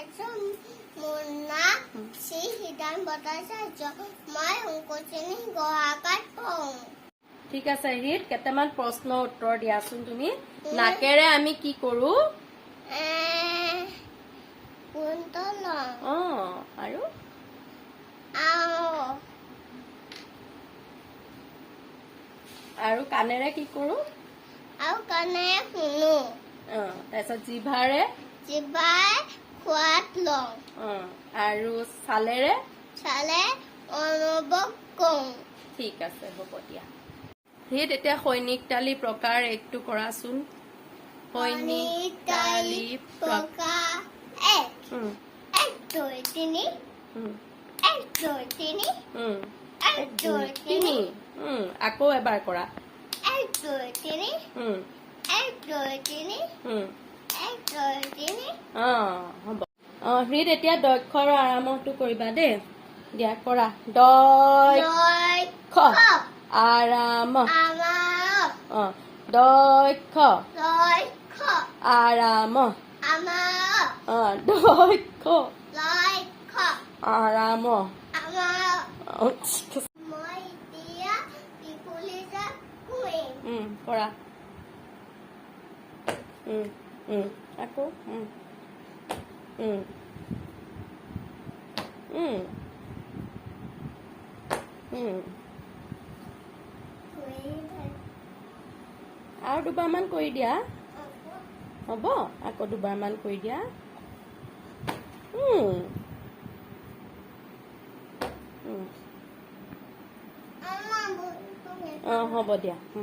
মোৰ নাম শ্ৰী সিদ্ধান্ত ভট্টাচাৰ্য। মই অংকুৰ শ্ৰেণী গ শাখাত পঢ়োঁ। ঠিক আছে হৃদ, কেইটামান প্ৰশ্ন উত্তৰ দিয়াচোন তুমি। নাকেৰে আমি কি কৰো? কোনটো লওঁ? অ, আৰু? আৰু। আৰু কাণেৰে কি কৰো? আৰু কাণেৰে শুনো। অ, তাৰপিছত জিভাৰে? জিভাই সোৱাদ লওঁ। অ, আৰু ছালেৰে? চালে অনুভৱ কৰোঁ। ঠিক আছে, হ'ব দিয়া হৃদ। এতিয়া সৈনিক তালি প্ৰকাৰ একটো কৰাচোন। সৈনিক তালি প্ৰকাৰ এক। 1, 2, 3। 1, 2, 3। 1, 2, 3। আকৌ এবাৰ কৰা। 1, 2, 3। 1, 2, 3। 1, 2, 3। অ, হ'ব। অ হৃদ, এতিয়া দক্ষ আৰু আৰামহটো কৰিবা দেই। দিয়া, কৰা। দক্ষ আৰাম। আমাৰ। অ, দক্ষ। লক্ষ। আৰাম। আমাৰ। অ, দক্ষ। লক্ষ। আৰাম। আমাৰ। অ, ঠিক আছে। মই এতিয়া টিকুলি জাপ কৰিম। কৰা। উম, উম, আকৌ। উম, উম, উম, উম। আৰু দুবাৰমান কৰি দিয়া। হ'ব, আকৌ দুবাৰমান কৰি দিয়া। উম, উম। অ, হ'ব দিয়া।